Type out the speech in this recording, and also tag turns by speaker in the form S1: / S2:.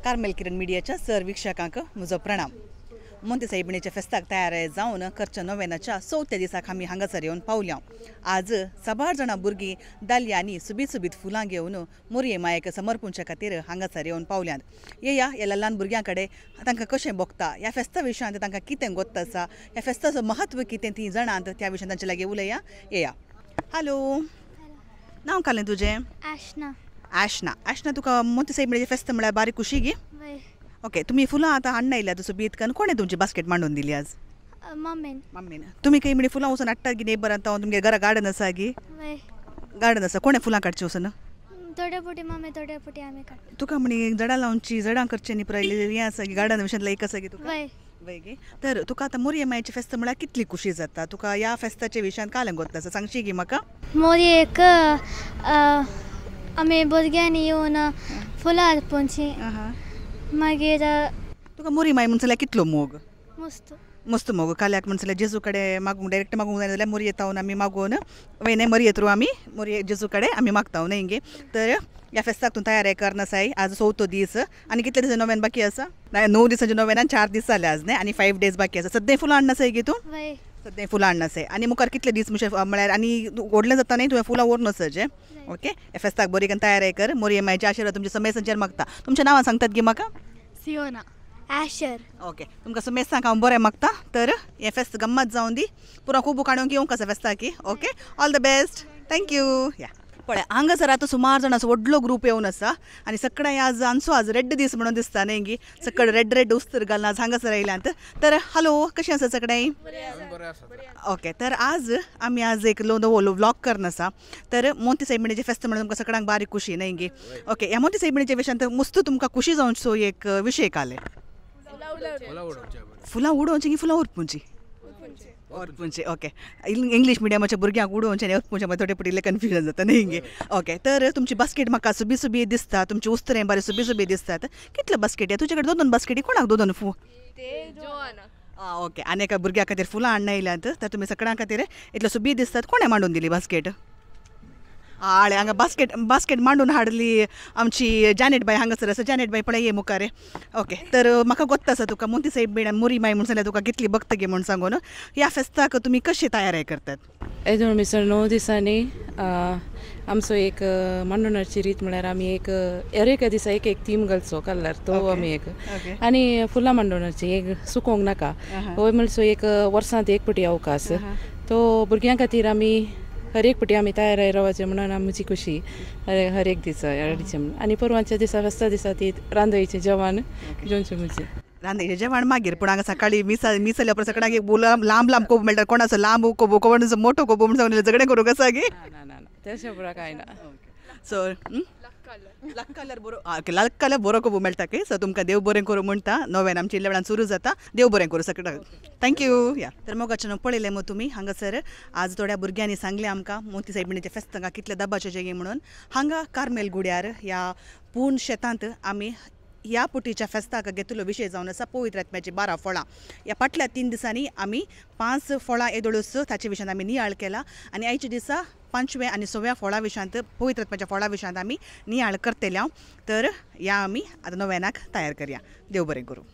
S1: Carmel किरण मिडियाच्या sir वीक्षकांक म्हजो प्रणाम। मोंती सायबिणीच्या फेस्ताक तयार जावन करच्या नोवेनाच्या चवथ्या दिसाक आमी हांगासर येवन पावल्या। आज साबार जाणां भुरगीं दालयांनी सुबीत सुबीत फुलां घेवन मोरये मायेक समर्पूंच्या खातीर हांगासर येवन पावल्यात। येया ह्या ल्हान भुरग्यां कडेन तांकां कशें भोगता, ह्या फेस्ता विशयांत तांकां कितें गोत्त आसा, ह्या फेस्ताचो म्हत्व कितें ती जाणात, त्या विशयांत तांचे लागीं उलया। येया। हॅलो, नांव कालें तुजें?
S2: आशना।
S1: आशना, आशना तुका मोती सायबिणीचें फेस्त म्हळ्यार बारीक खुशी गी? ओके, तुमी फुलां आतां हाडून आयल्यात सुबीत कन, कोणें तुमची बास्केट मांडून दिली आज?
S2: मम्मीन।
S1: मम्मीन। तुमी खंय म्हणी फुलां वचून हाडटात गी नेबर आतां तुमगे घरा गार्डन आसा गी? गार्डन आसा। कोणें फुलां काडची वचून?
S2: थोडे पुटी मम्मी, थोडे पुटी आमी काडटा।
S1: तुका म्हणी झाडां लावची, झाडां करचें न्ही पुराय हें आसा गी गार्डन विशयांतलें एक आसा गी तुका? वय गी। तर तुका आतां मोरये मायेचें फेस्त म्हळ्यार कितली खुशी जाता? तुका ह्या फेस्ताच्या विशयांत कांय गोत्त आसा, सांगशी गी म्हाका?
S2: मोरयेक आमी भुरग्यांनी येवन फुलां अर्पुची। मागीर
S1: तुका मोरी माय म्हण जाल्यार कितलो मोग?
S2: मस्त
S1: मस्त मोग। काल्याक म्हण जाल्यार जेजू कडेन मागूंक, डायरेक्ट मागूंक जाय जाल्यार मोरये तावन आमी मागून वयने मोरये थ्रू आमी मोरये जेजू कडेन आमी मागता न्हय गे। तर ह्या फेस्ताक तूं तयार करना साय। आज चवथो दीस आनी कितले दिसांचे नोवेन बाकी आसा? 9 दिसांचे नोवेनान 4 दीस जाले आज न्हय, आनी 5 डेज बाकी आसा। सद्दां फुलां हाडना साय गे तूं? सद्दां फुलां हाडना साय। आनी मुखार कितले दीस म्हळ्यार आनी व्हडलें जाता न्हय तुवें फुलां व्हरून वचचें। ओके, ह्या फेस्ताक बरी करून तयार कर। मोरये मायचे आशिर्वाद तुमच्या समेसांचेर मागता। तुमच्या नांवां सांगतात गी म्हाका?
S2: सियोना। आशर।
S1: ओके, तुमकां समेसांक हांव बरें मागता। तर हें फेस्त गम्मत जावन दी, पुरो खूब काडूंक येवंक आसा फेस्ताकी। Okay, all the best, thank you. या पळय हांगासर आतां सुमार जाणांचो व्हडलो ग्रूप येवन आसा आनी सगळें आज आमचो आज रेड दीस म्हणून दिसता न्हय गी, सगळे रेड रेड उस्तर घालून आज हांगासर आयल्यात। तर हॅलो, कशें आसा सगळें? ओके, तर आज आमी आज एक नवो व्लॉग करन आसा। तर मोंती सायबिणीचें फेस्त म्हणून तुमकां सगळ्यांक बारीक खुशी न्हय गी? ओके, ह्या मोंती सायबिणीच्या विशयांत मस्त तुमकां खुशी जावचो एक विशय काले। फुलां उडोवची की फुलां उरपुची? अर्पुंचे। ओके, इंग्लीश मिडियमाच्या भुरग्यांक उडोवचें आनी अर्पुंचें मागीर थोडे पटी इल्लें कन्फ्युजन जाता न्हय गे? ओके, तर तुमची बास्केट म्हाका सुबी सुबी दिसता, तुमची उस्तरें बरें सुबी सुबी दिसतात। कितले बास्केटी तुजे कडेन? 2 बास्केटी। कोणाक 2 फू? ओके, आनी एका भुरग्या खातीर फुलां हाडून आयल्यांत। तर तुमी सगळ्यां खातीर इतले सुबी दिसतात। कोणें मांडून दिली बास्केट? आळे हांगा बास्केट बास्केट मांडून हाडली आमची जॅनेट बाय हांगासर आसा। जॅनेट बाय पळय ये मुखार। ओके, तर म्हाका गोत्त आसा तुका मोंती सायबीण आनी मोरी माय म्हूण सांगल्यार तुका कितली भक्त गे म्हूण सांगून। ह्या फेस्ताक तुमी कशी तयारी करतात?
S3: येदोळ मिसळ 9 दिसांनी आमचो एक मांडून हाडची रीत म्हळ्यार आमी एक हर एका दिसा एक एक थीम घालचो कलर तो आमी एक, आनी फुलां मांडून हाडची एक सुकोवंक नाका हो म्हणसो एक वर्सांत एक पटी अवकाश तो भुरग्यां खातीर आमी हर एक पटी आमी तयार रावचें म्हणून आमची खुशी हर एक दिसा हाडचें म्हणून। आनी परवांच्या दिसा फेस्ता दिसा ती रांदयचें जेवण जेवचें म्हणजे
S1: रांदयचें जेवण मागीर। पूण हांगा सकाळीं मिसा मिस जाल्या उपरांत सगळ्यांक एक लांब लांब कोबू मेळटा, कोणाचो लांब कोबू कोणाचो मोठो कोबू म्हूण सांगून झगडें करूंक आसा गी?
S3: ना ना ना, तशें पुरो कांय ना।
S1: सो लाक कलर बरो, लाक कलर बरो कोबू मेळटा की। सो तुमकां देव बरें करूं म्हणटा। नोवेन आमची इल्ल्या वेळान सुरू जाता। देव बरें करूं सगळ्यांक, thank you. या तर मोगाच्यान पळयलें मग तुमी हांगासर आज थोड्या भुरग्यांनी सांगलें आमकां मोंती सायबिणीचें फेस्त हांगा कितलें दबाचें गे म्हणून। हांगा कार्मेल गुड्यार ह्या पूर्ण शेतांत आमी ह्या पुटीच्या फेस्ताक घेतिल्लो विशय जावन आसा पवित्र आत्म्याची 12 फळां। ह्या फाटल्या 3 दिसांनी आमी 5 फळां येदोळूच ताचे विशयांत आमी नियाळ केला आनी आयच्या दिसा 5व्या आनी 6व्या फळां विशयांत पवित्र आत्म्याच्या फळां विशयांत आमी नियाळ करतले। तर ह्या आमी आतां नोवेनाक तयार करया। देव बरें करूं।